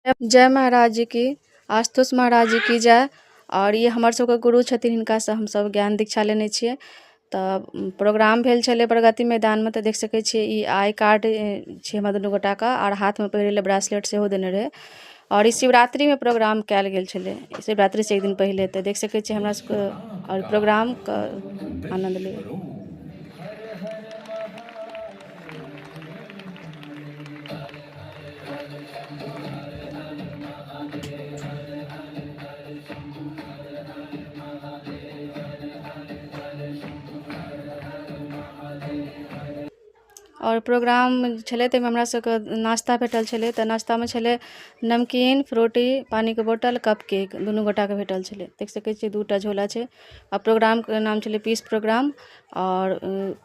जय महाराज जी की, आशुतोष महाराज जी की जय। आओर ई हमर सबके गुरु छथिन, हिनकासँ हमसब ज्ञान दीक्षा लेने छियै। तऽ प्रोग्राम भेल छलै प्रगति मैदानमे, तऽ देख सकै छियै ई I card छै हमरा दुनू गोटाके, आओर हाथमे पहिरै लए ब्रासलेट सेहो देने रहै। आओर ई शिवरात्रिमे प्रोग्राम कयल गेल छलै, शिवरात्रिसँ एक दिन पहिले। तऽ देख सकै छियै हमरा सबके आओर प्रोग्रामके आनन्द लिअ। आओर प्रोग्राम छलै, ताहिमे हमरा सबके नाश्ता भेटल छलै। तऽ नाश्तामे छलै नमकीन, फ्रूटी, पानिके बोतल, कप केक, दुनू गोटाके भेटल छलै। देख सकै छियै 2टा झोला छै। आ प्रोग्रामके नाम छलै पीस प्रोग्राम, आओर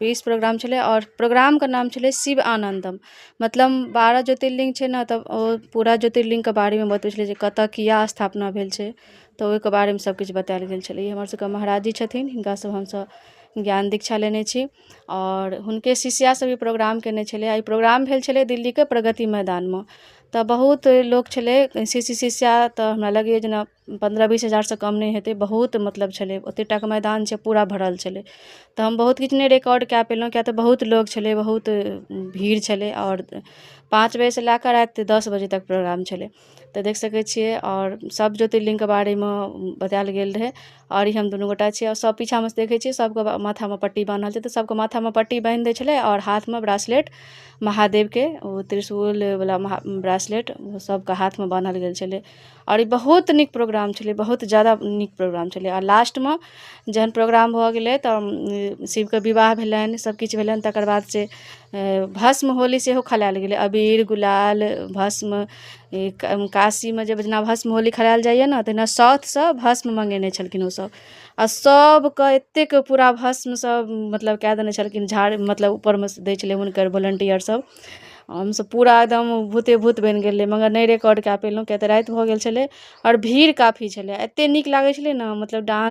पीस प्रोग्राम छलै, आओर प्रोग्रामके नाम छलै शिव आनन्दम। मतलब 12 ज्योतिर्लिङ्ग छै ने, तऽ ओ पूरा ज्योतिर्लिङ्गके बारेमे बतबै छलै जे कतऽ किया स्थापना भेल छै, तऽ ओहिके बारेमे सबकिछु बतायल गेल छलै। ई हमर सबके महाराज जी छथिन, हिनकासँ हमसब ज्ञान दीक्षा लेने छी, आओर हुनके शिष्या सब ई प्रोग्राम केने छलै। आ ई प्रोग्राम भेल छलै दिल्लीके प्रगति मैदानमे, तऽ बहुत लोक छलै शिष्य शिष्या। तऽ हमरा लगैए जेना 15-20 हजारसँ कम नहि हेतै, बहुत मतलब छलै, ओतेक टाके मैदान छै, पूरा भरल छलै। तऽ हम बहुत किछु नहि रिकॉर्ड कए पेलहुँ, किएक तऽ बहुत लोक छलै, बहुत भीड़ छलै, आओर 5 बजेसँ लए कऽ राति 10 बजे तक प्रोग्राम छलै। तऽ देख सकै छियै, आओर सब ज्योतिर्लिङ्गके बारेमे बतायल गेल रहै। आओर ई हम दुनू गोटा छियै, आओर सब पीछामे से देखै छियै सबके माथामे पट्टी बान्हल छै। तऽ सबके माथामे पट्टी बान्हि दै छलै, आओर हाथमे ब्रासलेट, महादेवके ओ त्रिशूलवला ब्रासलेट सबके हाथमे बान्हल गेल छलै। आओर ई बहुत नीक प्रोग्राम छलै, बहुत ज्यादा नीक प्रोग्राम छलै। आओर लास्टमे जहन प्रोग्राम भऽ गेलै तऽ शिवके विवाह भेलनि, सबकिछु भेलनि। तकर बाद से भस्म होली सेहो खेलायल गेलै, अबीर गुलाल भस्म। काशीमे जे जेना भस्म होली खेलायल जाइए ने, तहिना साउथसँ भस्म मङ्गेने छलखिन ओसब, आ सबके एतेक पूरा भस्म सब मतलब कए देने छलखिन, झाड़ मतलब ऊपरमे दै छलै हुनकर वोलेंटियर सब। हमसब पूरा एकदम भूते भूत बनि गेल रहियै, मगर नहि रिकॉर्ड कए पेलहुँ, किएक तऽ राति भऽ गेल छलै आओर भीड़ काफी छलै। एतेक नीक लागै छलै ने, मतलब डांस।